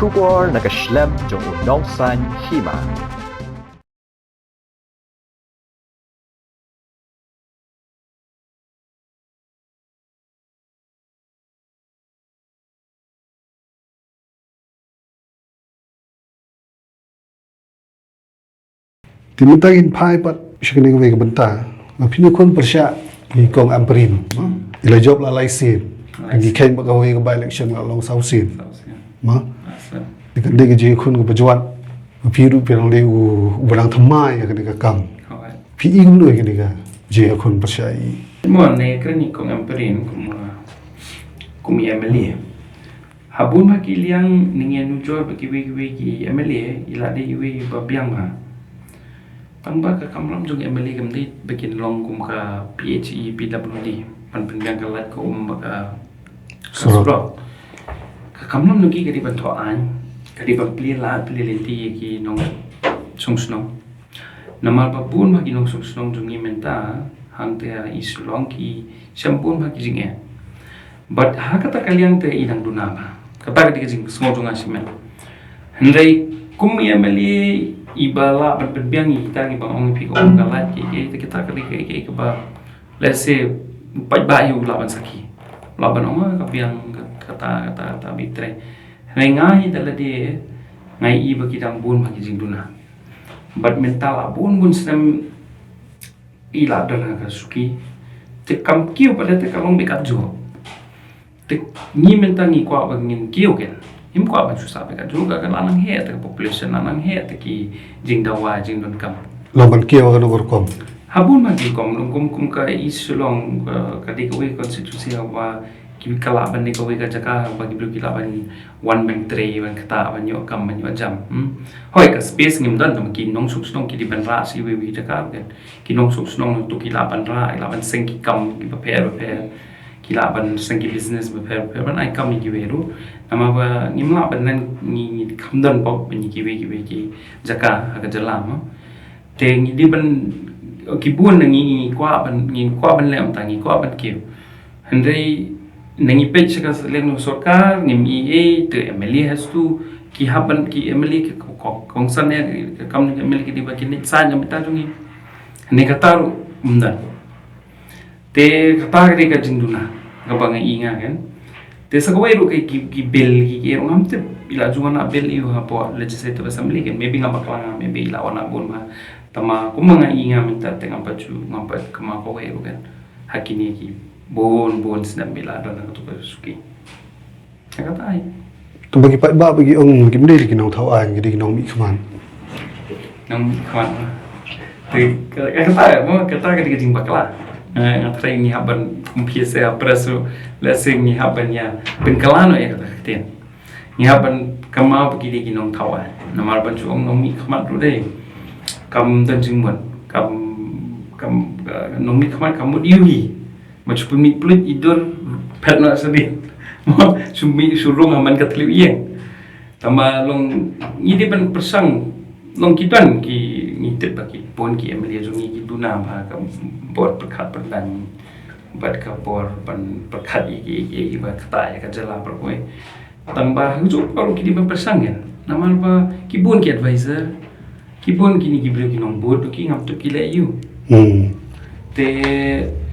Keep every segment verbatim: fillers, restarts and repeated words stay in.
Khubor na ka shlem jong u nongsan hima. Te mynta ngin phai pat sha kane kawei ka bynta ba phin ïakhun pyrshah ïa i Kong Ampareen, ma? I la jop la lai sien. Ngi kheiñ ba kawei ka by election la long saw sien, ma? Te kane ka jingïakhun kaba jwat ba phi ruh phi dang dei u, uba dang thymmai ïa kane ka kam. Phi ïohi kumno ïa kane ka jingïakhun pyrshah ïa i? Mo, ne kren ïa i Kong Ampareen kum, kum i M L A. Ha bun bha ki liang ne ngi ïanujor ba kiwei kiwei ki M L A i la dei iwei ba biang bha. Tang ba ka kamram jong M L A kam dei ba kin long kum ka P H E, P W D, ban pynbiang ka light, ka um bad ka surok. Ka kamram jong ki ka dei ban thoh aiñ, ka dei ban plie lad plie lynti ïa ki nongshong shnong. Namar ba bun bha ki nongshong shnong jong ngi mynta hangta ha East Shillong ki shem bun bha ki jingeh. Bad ha kata ka liang te i dang duna bha. Kata ka dei ka jingsngew jong nga shimet. Hynrei kum i M L A iba lah ban pynbiang ïa kita kiba ong ïa phi ka um ka light ki, ki, kita ka dei ka, ka, kaba, let's say, paidbah ïa u lah ban sakhi. Lah ban ong, ah, ka biang, ka, kata, kata, kata, bit trai. Hynrei nga hi da lade nga i ba ki dang bun bha ki jingduna. Bad mynta la bun bun snem i la don ha ka suki. Te kam kiew pat te ka long beit katjuh. Te ngi mynta ngi kwah ba ngin kiew ken. Ngim kwah ban shu sah beit katjuh, ka, ka la nang heh te ka population, la nang heh te ki jingdawa jingdonkam. Long ban kiew ha kano ka rukom? Ha bun bha ki rukom, long kum, kum ka East Shillong, ka, ka dei kawei ka constituency haba ki, ka lah ban dei kawei ka jaka ba ki briew ki lah ban wan ban trei, ban ktah, ban ïoh kam, ban ïoh jam. Hmm. Hooid, ka space ngim don, tang ki nongshong shnong ki dei ban rah sha iwei iwei jaka ruh ken. Ki nongshong shnong ruh ki lah ban rah, ki lah ban seng ki kam kiba pher ba pher. Ki lah ban seng ki business ba pher ba pher, ban ai kam ïa kiwei ruh. Namar ba ngim lah ban len, ngi, ngi kham don pop ban ïa kiwei kiwei ki jaka ha ka jylla mo. Te ngi dei ban, ki bun na ngi, ngi kwah ban, ngi kwah ban leh mynta, ngi kwah ban kiew. Hynrei na ngi peit sha ka liang jong sorkar, ngim i ei, te M L A has to, ki hap ban, ki M L A ki ko-, ko-, kongsan ïa ka kam jong ki M L A ki dei ba kin leit saiñ na bynta jong ngi. Hynrei kata ruh ym don. Te kata ka dei ka jingduna kaba nga i nga ken. Te sa kawei ruh ki, ki, ki bill ki, ki ruh ngam tip. I la ju wan bill ïa u hapoh Legislative Assembly ken. Maybe nga bakla nga, maybe i la wan bun bha. Tangba kumba nga i nga mynta te ngam pat ju, ngam pat kynmaw kawei ruh ken. Ha kine ki bun bun snem ba i la don ha kato ka suki. Ka kata ai. Tang ba ki paidbah ba ki ong kim dei ki nongthaw aiñ, ki dei ki nongmihkhmat. Nongmihkhmat. Te ka, ka kata mo, kata ka dei ka jingbakla. Eh, nga tharai ngi hap ban, kum phi sa press ruh, let's say ngi hap ban ïa pynkylla noh ïa kata ka ktien. Ngi hap ban kynmaw ba ki dei ki nongthaw aiñ. Namar ban shu ong nongmihkhmat ruh dei kam don jingmut. Kam, kam, eh, nongmihkhmat kam mut ïa u hi. Ba shu pynmih pluit i dur phet noh shadien. Mo, shu mih shu rung ha man ka thliew ïing. Tangba long ngi dei ban pyrshang, long ki don ki, ngi tip ba ki bun ki M L A jong ngi ki duna bha ka bor pyrkhat pyrdaiñ bad ka bor ban pyrkhat ïa ki, ïa ki ba ktah ïa ka jylla baroh kawei. Tangba ha kajuh ka ruh ki dei ban pyrshang ken. Namar ba ki bun ki advisor, ki bun kine ki briew ki nongbud, ki ngam tip ki leh aiu. Hmm. Te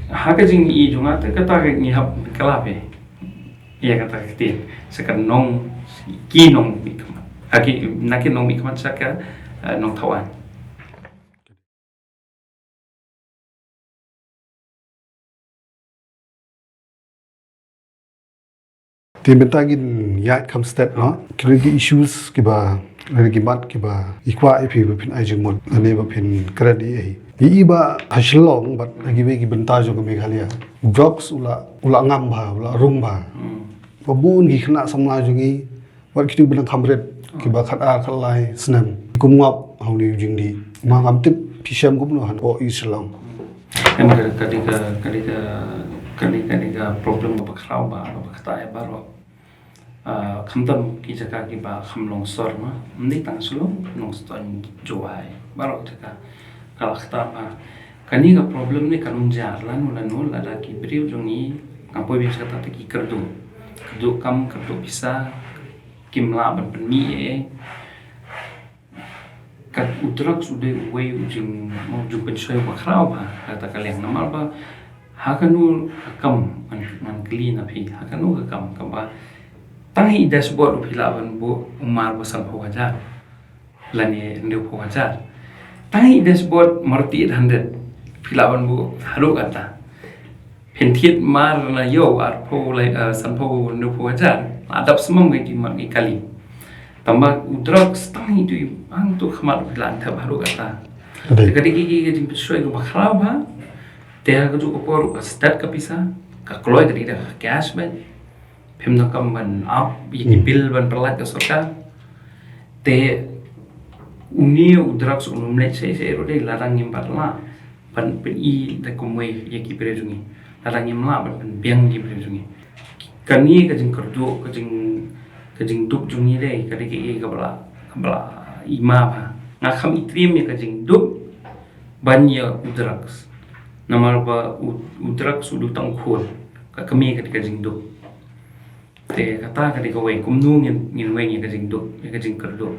ha ka jingïohi jong nga te kata ka ngi hap kylla phi ïa kata ka ktien. Sa ka nong, ki nongmihkhmat. Ha ki, na ki nongmihkhmat sa ka, eh, nongthaw aiñ. Te mynta ngin ïaid kham stet noh. Ki issues kiba, ki mat kiba i kwah ïa phi ba phin ai jingmut lane ba phin kren ïa i. Ïa i ba ha Shillong bad ha kiwei ki bynta jong ka Meghalaya, drugs u la, u la ngam bha, u la rung bha. Hmm. Ba bun ki khynnah samla jong ngi wat kito ba dang kham rit, kiba khatar khatlai snem, kum ngop ha une u jingdih. Ma ngam tip phi shem kumno hapoh East Shillong. Em, ka, ka dei ka, ka dei ka, ka dei, ka dei ka problem kaba khraw bha, kaba ktah ïa baroh. Ah, khamtam ki jaka kiba kham long sor ma, ym dei tang Shillong, Nongstoiñ, Jowai, baroh jaka ka la ktah bha. Kane ka problem ne kan ym jia lano lano lada ki briew jong ngi, nga poi biang sha kata, te ki kyrduh. Kyrduh kam, kyrduh pisa, kim lah ban pynmih ei. Ka u drugs u dei uwei u jing, u jingpynshoi uba khraw bha ha kata ka liang, namar ba ha kano ka kam, ngan, ngan kylli na phi, ha kano ka kam kaba tang ha i dashboard u phi lah ban buh u mar ba sanphew hajar lane hynriewphew hajar. Tang ha i dashboard Maruti eight hundred phi lah ban buh haduh katta. Phin thied mar na ïew arphew lai, eh, sanphew hynriewphew hajar, la dap symam ka ki mar ki kali. Tangba u drugs tang ha itu i, hangtu khmat phi lah ban thep haduh katta. Te ka dei ki, ki, ka jingpynshoi kaba khraw bha. Te ha kajuh ka por ka stad ka pisa, ka kloi ka dei da ka cash bad phim donkam ban ap ïa ki bill ban pynlait ka sorkar. Te une u drugs un ym leit shei shei ruh dei lada ngim pat lah ban pyni da kumwei ïa ki briew jong ngi, lada ngim lah ban pynbiang ïa ki briew jong ngi. Kane ka jingkyrduh, ka jing, ka jingduk jong ngi dei ka dei kaei kaba la, kaba la i ma bha. Nga kham i triem ïa ka jingduk ban ïa u drugs, namar ba u, u drugs u dei tang u khun, ka kmie ka dei ka jingduk. Te kata ka dei kawei, kumno ngin, ngin weng ïa ka jingduk, ïa ka jingkyrduh.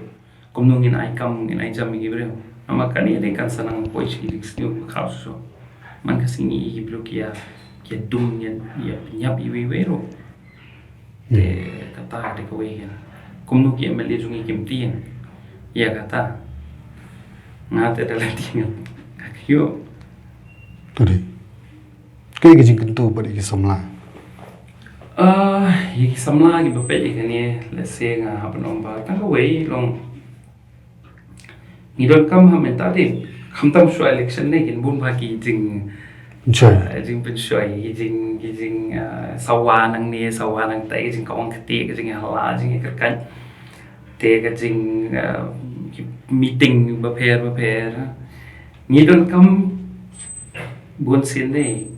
Kumno ngin ai kam, ngin ai jam ïa ki briew. Namar kane dei kan sa nang poi sha ki jingsniew ba khraw shuh shuh. Man ka sngi ïa ki briew ki ïa, ki ïa dum, ïa, ïa pynïap iwei iwei ruh. Te kata ka dei kawei kan. Kumno ki M L A jong ngi kim tieng ïa kata. Nga te da la tieng. Ka kyiuh. Ka dei. Kaei ka jingkyntu bad ïa ki samla? Ah, ïa ki samla kiba peit ïa kane, let's say nga hap ban ong ba tang kawei long. Ngi donkam ha mynta dei, khamtam shuwa election ne kin bun bha ki jing, ah, jingpynshoi, ki jing, ki jing, ah, sawa nangne, sawa nangtai, ki jingkawang kti, ki jingïahala, jingïakyrkait. Te ka jing, ah, ki meeting bapher bapher. Ngi donkam bun sien dei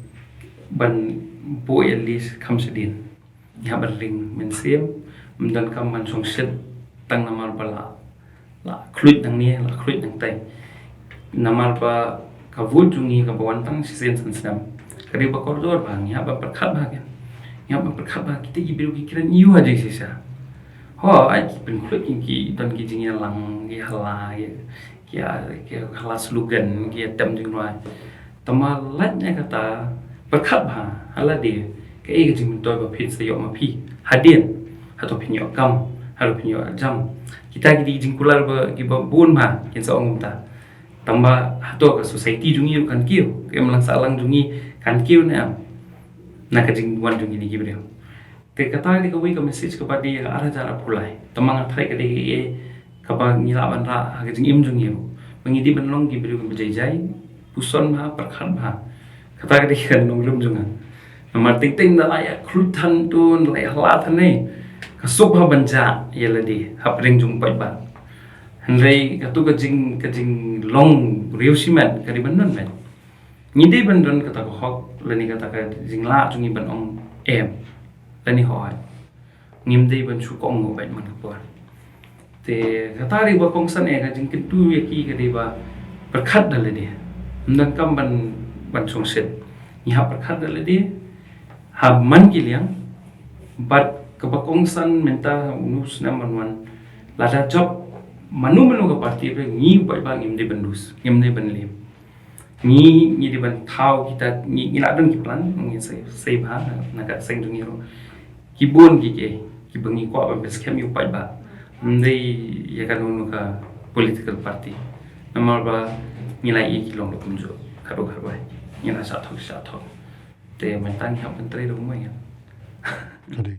ban buh ïa list kham shadien. Ngi hap ban ring mynsiem, ym donkam ban shongshit tang namar ba la, la khluit nangne, la khluit nangtai. Namar ba ka vote jong ngi kaba wan tang shisien san snem ka dei ba kordor bha, ngi hap ban pyrkhat bha kan. Ngi hap ban pyrkhat bha, kita ki briew ki kren aiu ha jingshisha. Ho, ai ki pynkhluit ki, ki don ki jingïalang, ki hala, ki, ki, ki hala slogan, ki tem jingrwai. Tangba lait na kata, pyrkhat bha ha lade, kaei ka jingmyntoi ba phin sa ïoh ma phi hadien, hato phin ïoh kam, hato phin ïoh jam. Kita ki dei jingkular ba, kiba bun bha kin sa ong kumta. Tangba hato ka society jong ngi ruh kan kiew, ka imlang sahlang jong ngi kan kiew ne em na ka jingwan jong kine ki briew. Te kata ka dei kawei ka message kaba dei ïa ka ar hajar arphew lai. Tangba nga tharai ka dei kaei kaba ngi lah ban rah ha ka jingim jong ngi ruh, ba ngi dei ban long ki briew kiba jai jai, puson bha, pyrkhat bha. Kata ka dei ka nongrim jong nga. Namar teng teng da la ïa khluit than to, da la ïa hala than ne, ka suk bha ban jah ïa lade hapdeng jong u paidbah. Hynrei katu ka jing, ka jinglong riewshimet ka dei ban don beit. Ngi dei ban don kata ka hok lane kata ka jinglah jong ngi ban ong em lane hooid. Ngim dei ban shu kohnguh beit man ka por. Te kata dei ba kongsan eh, ka jingkyntu ïa ki ka dei ba pyrkhat da lade. Ym donkam ban, ban shongshit. Ngi hap pyrkhat da lade. Ha man ki liang. Bad kaba kongsan mynta ha une u snem ban wan, lada jop mano mano ka party ruh, ngi u paidbah ngim dei ban dus, ngim dei ban lem. Ngi, ngi dei ban thaw kita, ngi, ngi la don ki plan, ngi sei, sei bha na, na ka seng jong ngi ruh. Ki bun ki, ki, kiba ngi kwah ban pynskhem ïa u paidbah. Ym dei ïa kano kano ka political party. Namar ba ngi la ïohi ki long da kumjuh, khatduh khatwai. Ngi la shah thok, shah thok. Te mynta ngi hap ban trei da kumwei ïa. Ka dei.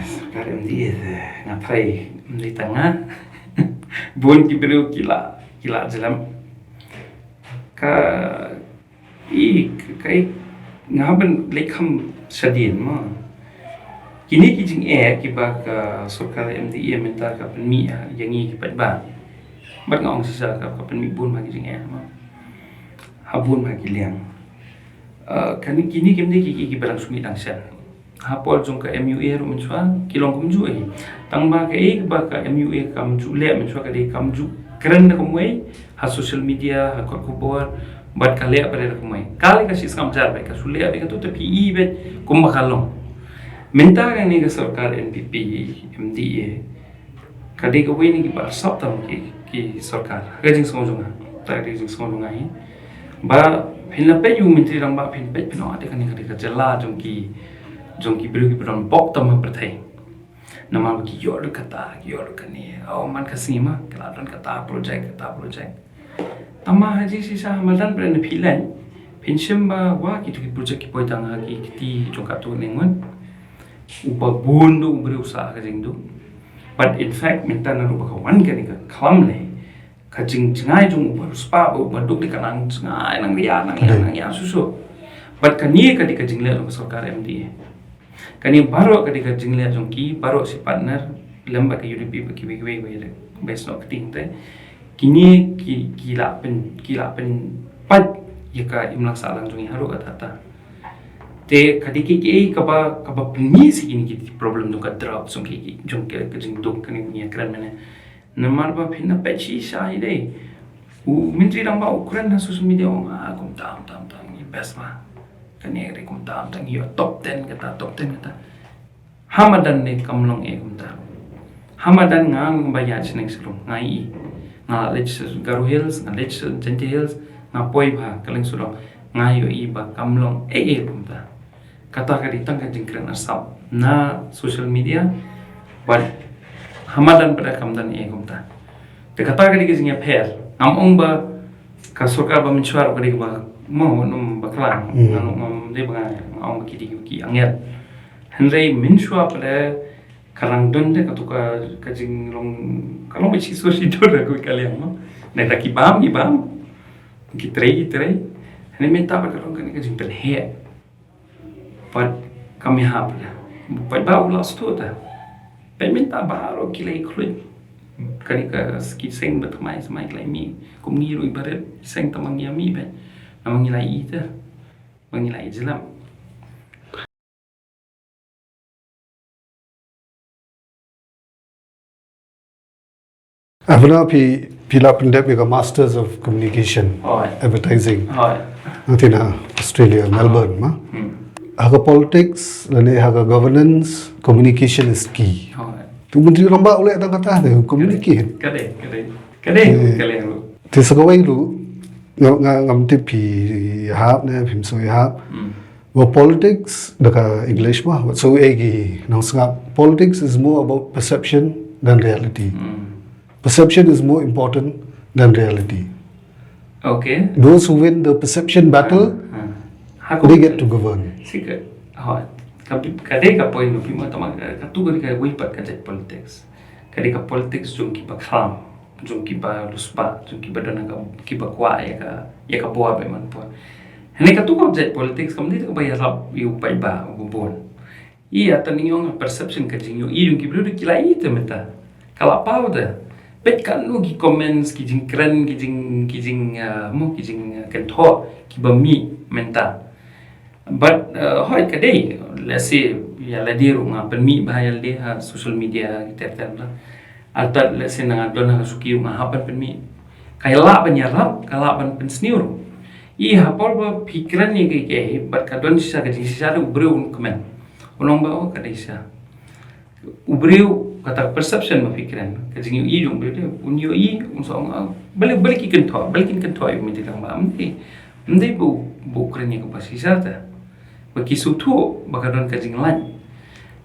Sorkar M D A te nga tharai ym dei tang nga. Bun ki briew ki la, ki la jlem. Ka, i, ka, i, nga hap ban leit kham shadien mo. Kine ki jingeh kiba ka sorkar M D A mynta ka pynmih ïa ngi ki paidbah. Bad nga ong shisha ka, ka pynmih bun bha ki jingeh mo. Ha bun bha ki liang. Eh, kane kine kim dei ki, ki, kiba dang shu mih dang shen. Ha por jong ka M U A ruh mynshuwa ki long kumjuh hi. Tangba kaei kaba ka M U A kam ju leh mynshuwa ka dei kam ju kren da kumwei ha social media, ha kot khubor, Bad ka leh bad ka kumai. Ka leh ka shi sngap jar bad ka shu leh bad ka tu te P E bad kumba ka long. Mynta kane ka sorkar N P P, M D A, ka dei kawei na ki ba sap tam ki, ki sorkar. Ka jingsngew jong nga. Ta ka dei jingsngew jong nga hi. Ba phin la peit u Myntri Rangbah phin peit phin ong ate kane ka dei ka jylla jong ki, jong ki briew ki ba don bok tam ha pyrthei. Namar ba ki ïoh da kata, ki ïoh da kane. Oh, man ka sngi ma, ka la don kata project, kata project. Tangba ha jingshisha ha madan pyrshah na phi leh, phin shem ba wa kitu ki project ki poi tang ha ki kti jong katu ne ngun. Uba bun du u briew sah ha ka jingduk. But in fact, mynta naduh ba ka wan kane ka khlam leh, ka jingjngai jong uba riewspah bad uba duk dei ka nang jngai, nang ïa, nang ïa, nang ïa shuh shuh. Bad kane ka dei ka jingleh jong ka sorkar M D A. Kane baroh ka dei ka jingleh jong ki, baroh shi partner, lem bad ka U D P bad kiwei kiwei kiwei re, bad snoh kti te. Kine ki, ki la pyn, ki la pynpait ïa ka imlang sahlang jong ngi haduh katta katta. Te ka dei kiei kiei kaba, kaba pynmih sha kine ki problem jong ka drought, jong ki, jong ka, ka jingduk kane kine kren mynne. Namar ba phin ïa peit shisha hi dei. U Myntri Rangbah u kren ha social media u ong, ah, kumta, kumta, kumta, ngi best ma. Kane ka dei kumta, kumta, ngi ïoh top ten kata, top ten kata. Ha madan ne kam long eh kumta. Ha madan nga, nga ba ïaid sha neng sha rum, nga ïohi. Nga leit sha Garo Hills, nga leit sha Jaintia Hills, nga poi bha, kylleng sawdong. Nga ïohi ba kam long eh eh kumta. Kata ka dei tang ka jingkren arsap na social media. Bad ha madan pat kam don eh kumta. Te kata ka dei ka jingïapher. Ngam ong ba ka sorkar ba mynshuwa ka dei kaba mo, ym bakla. Hmm. Ngam ong, ngam dei ba nga, nga ong ba ki dei ki angel. Hynrei mynshuwa pat ka dang don te katu ka, ka jinglong, ka long ba shi sur shi dur da kawei ka liang mo. Nangta ki bam, ki bam. Ki trei, ki trei. Hynrei mynta pat ka long kane ka jingpynheh. Pat kam ïahap da. Pat ba u la sdang ta. Pat mynta baroh ki la ïa khluit. Kane ka ski seng ba thymmai thymmai ki la ïa mih. Kum ngi ruh i barit seng tang ba ngi ïa mih pat. Namar ngi la ïa ite. Ba ngi la ïa jyllap. Abna phi, phi la pyndep ïa ka Masters of Communication, hooid, Advertising. Hooid. Hangne na Australia, Melbourne, ma. Hmm. Ha ka politics, lane ha ka governance, communication is key. Hooid. Tu Myntri Rangbah u leh tang kata te, communicate. Ka dei, ka dei. Ka dei, eh, ka dei ruh. Te sa kawei ruh, nga, nga, ngam tip phi hap ne, phim sngewthuh hap. Hmm. Ba politics, da ka English ma, wat shu ei ki nongsngap. Politics is more about perception than reality. Hmm. Perception is more important than reality. Okay. Those who win the perception battle, ah, ah, they get to govern. Sika, ha, ka, ka dei ka point of view ma, tangba ka, katu ka dei kawei pat ka jait politics. Ka dei ka politics jong kiba kham, jong kiba riewspah, jong kiba don ka, kiba kwah ïa ka, ïa ka bor bad man por. Hangne katu ka jait politics kam dei kaba ïarap ïa u paidbah uba bun. Ïa, tang ngi ong perception, ka jingïohi jong ki briew ki la ïohi te mynta. Ka la paw te. Peit katno ki comments, ki jingkren, ki jing, ki jing, ah, mo, ki jing, ah, kynthoh kiba mih mynta. But, uh, hooid ka dei, let's say, ïa lade ruh nga pynmih bha ïa lade ha social media, ter ter la. Artat, let's say, nga don ha ka suki ruh nga hap ban pynmih. Ka lah ban ïarap, ka lah ban pynsniew ruh. I ha por ba phi kren ïa kiei kiei, bad ka don shisha ka jingshisha ruh u briew un kmen. Un ong ba, oh, ka dei shisha. U briew, kata ka perception ba phi kren, ka jingïohi jong u briew te, un ïohi, un sa ong, ah, balei, balei ki kynthoh, balei kin kynthoh ïa u Myntri Rangbah, ym dei, ym dei ba u, ba u kren ïa kaba shisha te. Ba ki sngewthuh ba ka don ka jinglait.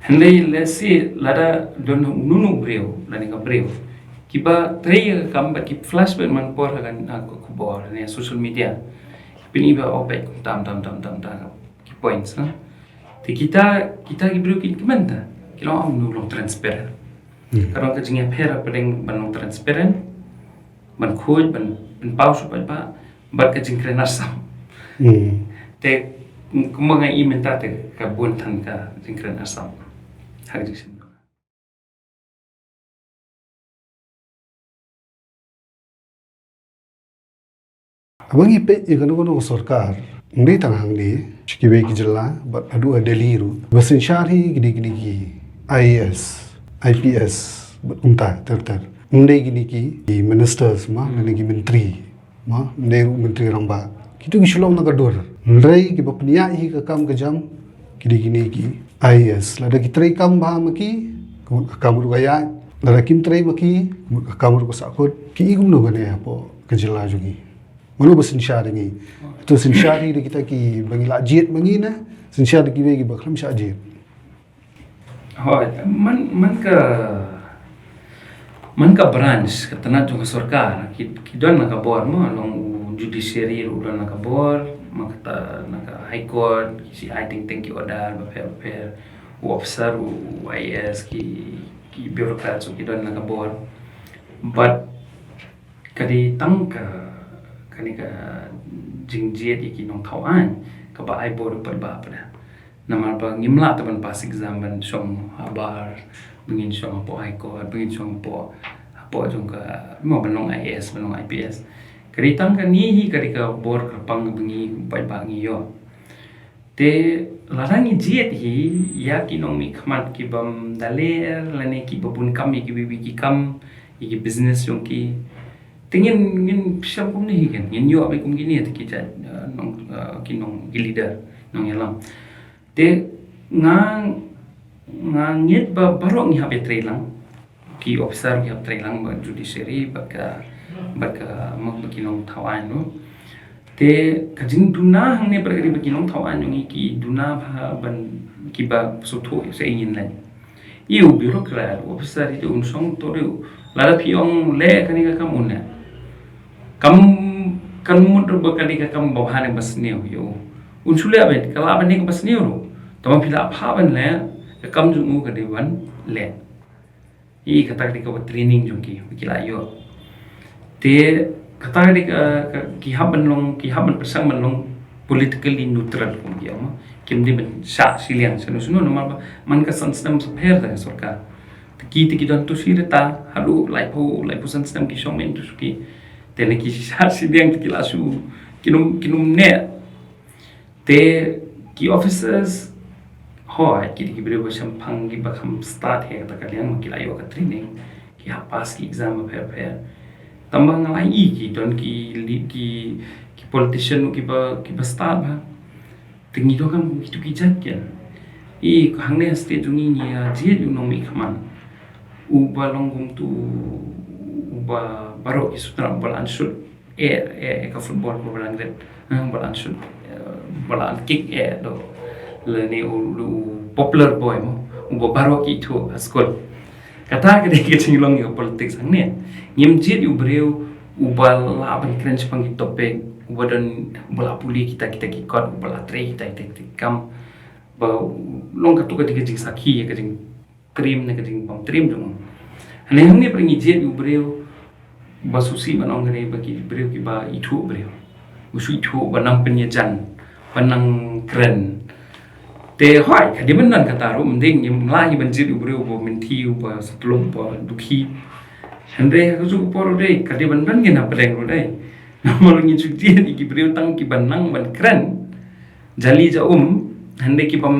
Hynrei let's say lada don uno uno u briew, lane ka briew, kiba trei ïa ka kam bad ki flash bad man por ha ka, ha ka khubor ne social media. Ki pyni ba, oh, peit kumta, tam, tam, tam, tam, tam, ki points, ha. Te kita, kita ki briew ki kmen te. Ki long, oh, uno u long transparent. Hmm. Ka don ka jingïapher hapdeng ban long transparent, ban khuid, ban, ban paw shuh paidbah, bad ka jingkren arsap. Hmm. Te kumba nga i mynta te ka bun than ka jingkren arsap. Ha ka jingshisha. Haba ngi peit ïa kano kano ka sorkar, ym dei tang hangne, sha kiwei ki jylla, bad haduh ha Delhi ruh, ba synshar hi kine, kine ki I A S, I P S, bad kumta ter ter. Ym dei kine ki, ki ministers ma, hmm, kine ki myntri ma, ym dei ruh Myntri Rangbah. Kito ki shu long na ka dur. Hynrei kiba pynïaid hi ka kam ka jam, ki dei kine ki I A S. Lada ki trei kam bha ma ki, ka mut ka kam ruh ka ïaid. Lada kim trei ma ki, ka mut ka kam ruh ka sahkut. Ki i kumno kane hapoh ka jylla jong ngi? Mano ba synshar ïa ngi? To synshar hi da kita kiba ngi la jied ma ngi ne? Synshar da kiwei kiba khlem shah jied? Hooid, man, man ka, man ka branch, ka tnat jong ka sorkar, ki, ki don la ka bor mo, long u judiciary ruh don la ka bor, ma kata na ka High Court, ki sa ai teng teng ki order bapher bapher, u officer, u, u I A S, ki, ki bureaucrats ruh ki don la ka bor. But ka dei tang ka, kane ka jingjied ïa ki nongthaw aiñ kaba ai bor u paidbah pat. Namar ba ngim lah te ban pass exam ban shong ha bar, ba ngin shong hapoh High Court, ba ngin shong hapoh, hapoh jong ka, mo, ban long I A S, ban long I P S. Ka dei tang kane hi ka dei ka bor kyrpang ba ngi paidbah ngi ïoh. Te lada ngi jied hi ïa ki nongmihkhmat kibym da leh lane kiba bun kam ïa kiwei kiwei ki kam, ïa ki business jong ki. Te ngin, ngin shem kumne hi kan, ngin ïoh beit kum kine te ki jait, eh, nong, eh, ki nong, ki leader nongïalam. Te nga, nga ngeit ba baroh ngi hap ïatrei lang. Ki officer ki hap trei lang bad judiciary, bad ka, bad ka, ma, bad ki nongthaw aiñ ruh. Te ka jingduna hangne bad ka dei ba ki nongthaw aiñ jong ngi ki duna bha ban, kiba sngewthuh ïa sa ïa ngin leh. Ïa u bureaucrat, u officer, ïa un shong to, ïa u, lada phi ong leh kane ka kam un leh. Kam, kan mut ruh ba kane ka kam ba bha ne ba sniew, ïa u. Un shu leh beit, ka lah ban ne ba sniew ruh. Tangba phi lah pha ban leh, ka kam jong u ka dei ban leh. Ïa kata ka dei kaba training jong ki, ba ki la ïoh. Te kata ka dei ka, ka, ki hap ban long, ki hap ban pyrshang ban long politically neutral kum ki ong. Kim dei ban shah shiliang shano shano namar ba man ka san snem sa pher da ka sorkar. Te ki, te ki don tu shi reta, haduh laiphew, laiphew san snem ki shong mynta shuki. Te lada ki shah shiliang te ki la shu, kin ym, kin ym neh. Te ki officers, hooid, ki dei ki briew ba shemphang, kiba kham stad ha kata ka liang, ki la ïoh ka training, ki hap pass ki exam bapher bapher. Tangba nga la ïohi ki don ki lead, ki, ki politician kiba, kiba stad bha. Te ngi donkam kum kito ki jait kin. Ïa, hangne ha state jong ngi ngi ïa jied ïa u nongmihkhmat uba long kumtu, uba baroh ki sngewtynnat, uba la an shoot eh, eh, eh, ka football, uba la an ret, eh, uba la an shoot, eh, uba la an kick eh, do. Lane u, u popular boy mo, uba baroh ki ithuh ha skul. Kata ka dei ka jinglong ïa ka politics hangne. Ngim jied ïa u briew uba lah ban kren shaphang ki topic, uba don, uba la pule kita, kita ki kot, uba la trei kita, kita, kita ki kam. Ba long katto katne ka jingsakhi ïa ka jingtriem ne ka jingbymtriem jong u. Hangne hangne pat ngi jied ïa u briew ba sngewsih ban ong, hangne ba ki briew kiba ithuh briew. Ba shu ithuh, ba nang pynïajan, ba nang kren. Te hooid, ka dei ban don kata ruh, mynta ngim lah hi ban jied ïa u briew uba mynthi, uba satluk, uba dukhi. Hynrei ha kajuh ka por ruh dei, ka dei ban don ngi na pdeng ruh dei. Namar ngin shu jied ïa ki briew tang kiba nang ban kren. Jali ja um, hynrei ki bym,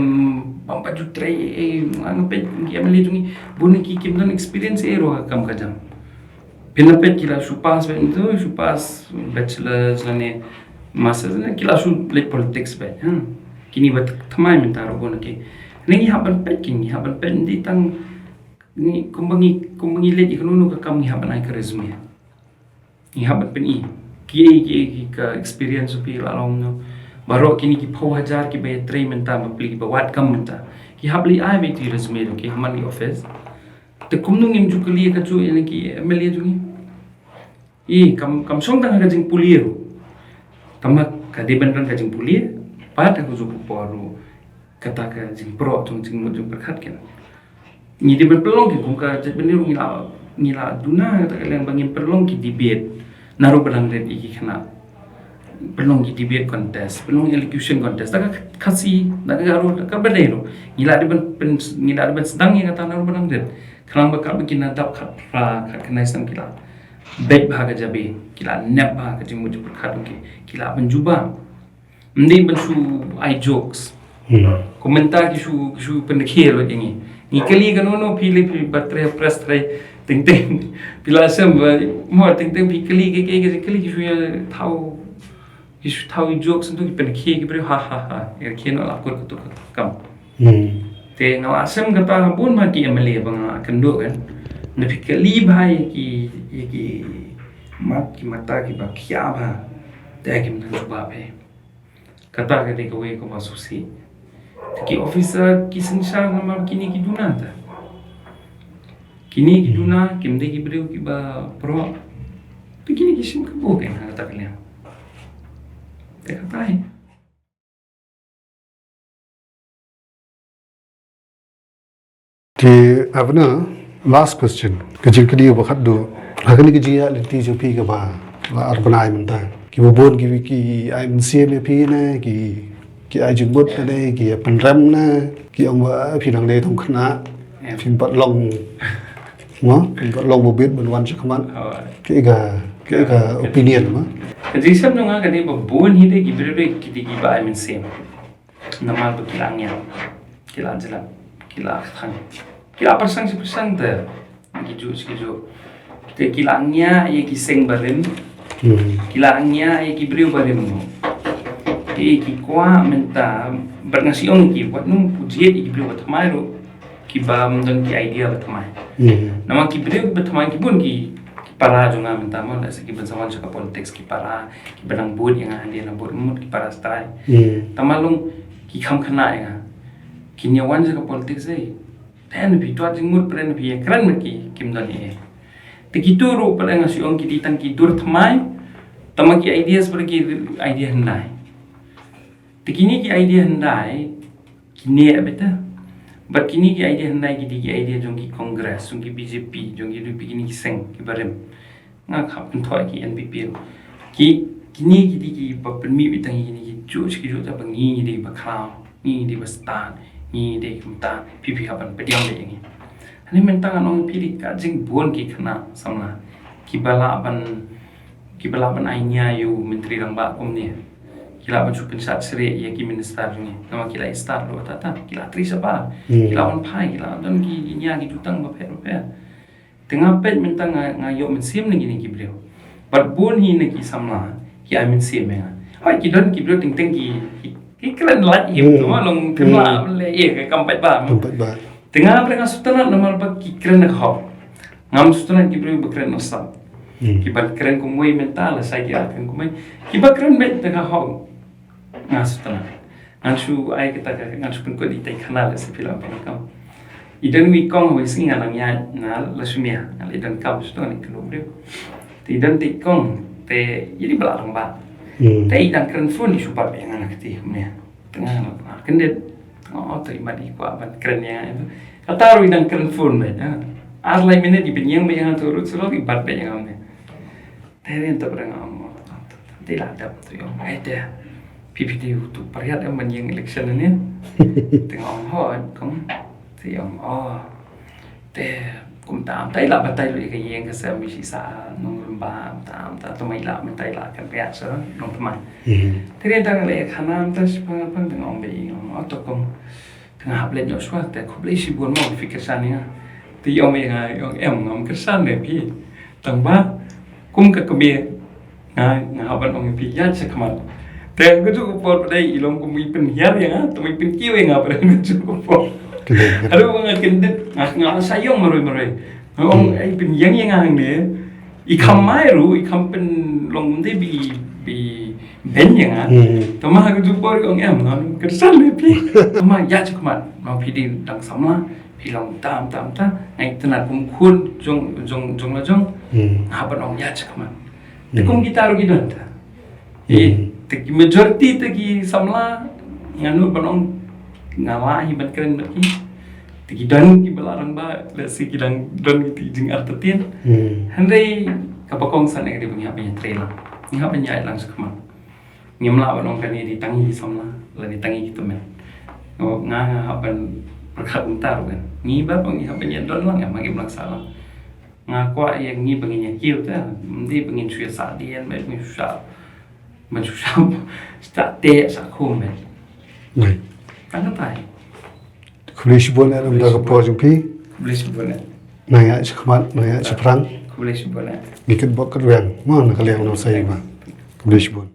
bym pat ju trei, eh, nga, nga peit ki M L A jong ngi, bun ki kim don experience eh ruh ha ka kam ka jam. Phin peit ki la shu pass beit, tu shu pass bachelors lane masters lane ki la shu leit politics beit, ha. Kine ba thymmai mynta ruh bun ki. Ngi hap ban peit ki, ngi hap ban peit, ym dei tang ngi kumba ngi, kumba ngi leit ïa kano kano ka kam ngi hap ban ai ka resume. Ngi hap ban pyni kiei kiei ki ka experience jong phi la long noh. Baroh kine ki phew hajar kiba ïatrei mynta, bapli kiba wad kam mynta, ki hap leit ai beit ki resume jong ki ha man ki office. Te kumno ngim ju kylli kajuh ïa ki M L A jong ngi? Ï, kam, kam shong tang ha ka jingpule ruh. Tangba ka dei ban don ka jingpule, bad ha kajuh ka por ruh kata ka jingpyrkhat jong, jingmut jingpyrkhat kan. Ngi dei ban pynlong ki, kum ka jaitbynriew ngi la, ngi la duna kata ka liang ba ngin pynlong ki debate. Naduh ba dang rit ïa ki khynnah, pynlong ki debate contest, pynlong elocution contest. Da ka Khasi, da ka Garo, da kaba dei ruh, ngi la dei ban pyn, ngi la dei ban sdang ïa kata naduh ba dang rit. Khnang ba katba kin da dap khatphra, khatkhyndai snem ki la beit bha ka jabieng, ki la nep bha ka jingmut jingpyrkhat jong ki, ki la pynjubab. Ym dei ban shu ai jokes. Hmm. Kum mynta ki shu, ki shu pynkhie lut ïa ngi. Ngi kylli kano kano, phi leh, phi ba trei press, trei teng teng. Phi la shem ba, mo, teng teng phi kylli, ki, ki, ki kylli, ki shu ïa thaw Ki shu thaw ïa jokes, ntu ki pynkhie ki briew, ha ha ha. Ïa ki na la kut kut kut kam. Hmm. Te nga la shem kata bun ma ki M L A ba nga kynduh kan. Na phi kali bha ïa ki, ïa ki mat ki mata kiba khia bha. Te kim dang jubab eh. Kata ka dei kawei kaba sngewsih. Te ki officer ki synshar namar kine ki duna ta. Kine ki duna kim dei ki briew kiba pro. Te kine ki shim kabu kan ha kata ka liang. Te kata hi. Te, Abna, last question. Ka jingkylli ba khatduh. Ha kane ka jingïaid lynti jong phi kaba la ar bnai mynta, kiba bun ki, ki ai mynsiem ïa phi ne, ki, ki ai jingmut ne, ki ïa pynrem ne, ki ong ba phi dang dei tang khynnah. Em. Phim pat long, mo, phim pat long ba bit ban wan sha khmat. Oh. Kaei ka, kaei ka opinion, mo? Ka jingshem jong nga ka dei ba bun hi de ki briew de ki dei kiba ai mynsiem. Namar ba ki la ngiah, ki la jlep, ki la kthang, ki la pyrshang shi pyrshang te, ki juh shi ki juh. Te ki la ngiah ïa ki seng barim. Hmm. Ki la ngiah ïa ki briew barim. Te ki kwah mynta, bad nga shu ong ïa ki, wat nym pynjhieh ïa ki briew ba thymmai ruh, kiba ym don ki idea ba thymmai. Hmm. Namar ki briew ba thymmai ki bun ki, ki para jong nga mynta mo, lehse kiba sa wan sha ka politics, ki para, kiba nang bud ïa nga, hadien nang bud mut ki para strai. Hmm. Tangba long ki kham khynnah ïa nga. Kin ïa wan sha ka politics ei. Te na phi twad jingmut, pyrshah na phi ïa kren bad ki, kim don ei. Te kito ruh pyrshah nga shu ong ki dei tang ki dur thymmai. Tangba ki ideas pyrshah ki idea hyndai. Te kine ki idea hyndai, kine beta. Bad kine ki idea hyndai ki dei ki idea jong ki Congress, jong ki B J P, jong ki U D P, kine ki seng, ki barim. Nga khap kynthoh ki N P P. Ki, kine ki dei kiba pynmih beit tang kine ki juh, ki juh ta ba ngi dei ba khraw, ngi dei ba stad, ngi dei kumta, phi phi hap ban pdiang beit ïa ngi. Hangne mynta ngan ong phi dei ka jingbun ki khynnah samla. Kiba lah ban, kiba lah ban ai nia ïa u Myntri Rangbah kumne. Ki lah ban shu pynshad syrih ïa ki minister jong ngi. Namar ki la stad ruh ta ta, ki la trei shabar. Hmm. Ki la wan phai, ki la don ki nia ki jutang bapher bapher. Te nga peit mynta nga, nga ïoh mynsiem na kine ki briew. Bad bun hi na ki samla, ki ai mynsiem ïa nga. Hooid ki don ki briew teng teng ki, ki, ki kren lait hi, hmm, tu ma long kren la, hmm, le, eh, ka kam paidbah. Kam paidbah. Te nga pyrshah nga sngewtynnat namar ba ki kren da ka hok. Ngam sngewtynnat ki briew ba kren nosap. Hmm. Kiba kren kumwei mynta la shai ki kren kumwei. Kiba kren beit da ka hok. Nga sngewtynnat. Ngan shu ai kata ka, ngan shu pynkut ïa kita ki khana lehse phi lah pang kam. I don i kong hawei sngi nga nang ïaid na Lasumia, nga leit donkam shuh ngan ïakynduh briew. Te i don i kong, te i dei ba la rangbah. Hmm. Te i dang kren phone i shu bat beit ïa nga na kti kumne. Te nga, nga kyndit. Nga ong to i mat i kwah ban kren ïa nga. Kata ruh i dang kren phone beit, ha. Ar lai minit i pynïeng beit ïa nga, to ruh shu i bat beit ïa nga kumne. Te rin te pyrshah nga ong, te la dap te ong, ai te, P P T U tu pariat em ban ïeng election ne. Te nga ong hooid kong, te ong oh. Te kumta, te la batai lu ka ïeng ka sem bisi sa nong remba, ta, ta, te mai la, mai la kan pia sa nong teman. Mhm. Te rin te le khana te si pang pang te nga ong be ong oh to kong. Te nga hap leit noh shuwa, te khublei shibun mo phi kyrshan ïa nga. Te i ong ïa nga, i ong em ngam kyrshan de phi. Tang ba kum ka kmie nga, nga hap ban ong ïa phi ïaid shakhmat. Te kajuh ka por pat i long kum i pynhiar ïa nga, te i pynkiew ïa nga pat kajuh ka por. Haduh ba nga kyndit, nga, nga sa ïong marwei marwei. Nga ong, hmm, ai pynïeng ïa nga hangne. I kham mai ruh, i kham pynlong de bi, bi beiñ ïa nga. Hmm. Tangba ha kajuh por i ong em, ngam kyrshan de phi. Tangba ïaid shakhmat, ma phi dei dang samla, phi long tam tam tam. Nga itynnad kum khun jong, jong, jong la jong. Hmm. Nga hap ban ong ïaid shakhmat. Te kum kita ruh ki don ta. Eh, hmm, te ki majority te ki samla, nga nud ban ong, nga lah hi ban kren bad ki. Te ki don kiba la rangbah, lehse ki dang don ki jing artatien. Hmm. Hynrei kaba kongsan ka dei ba ngi hap ban ïatrei lang. Ngi hap ban ïaid lang shakhmat. Ngim lah ban ong kane dei tang ïa ki samla, lane tang ïa ki tymmen. Nga, nga hap ban pyrkhat kumta ruh kan. Ngi baroh ngi hap ban ïadon lang, em, ngim lah sah lang. Nga kwah ïa ngi ba ngin ïa kiew te, ym dei ba ngin shu ïa sahdien, ba ngin shu sah, ban shu sah, sah teh, sah khum, eh. Right. Tang katai. Khublei shibun eh, namar ka por jong phi. Khublei shibun eh. Nang ïaid shakhmat, nang ïaid shaphrang. Khublei shibun eh. Ngi kynbok kyrwiang, mo na ka liang nongshei ba. Khublei shibun.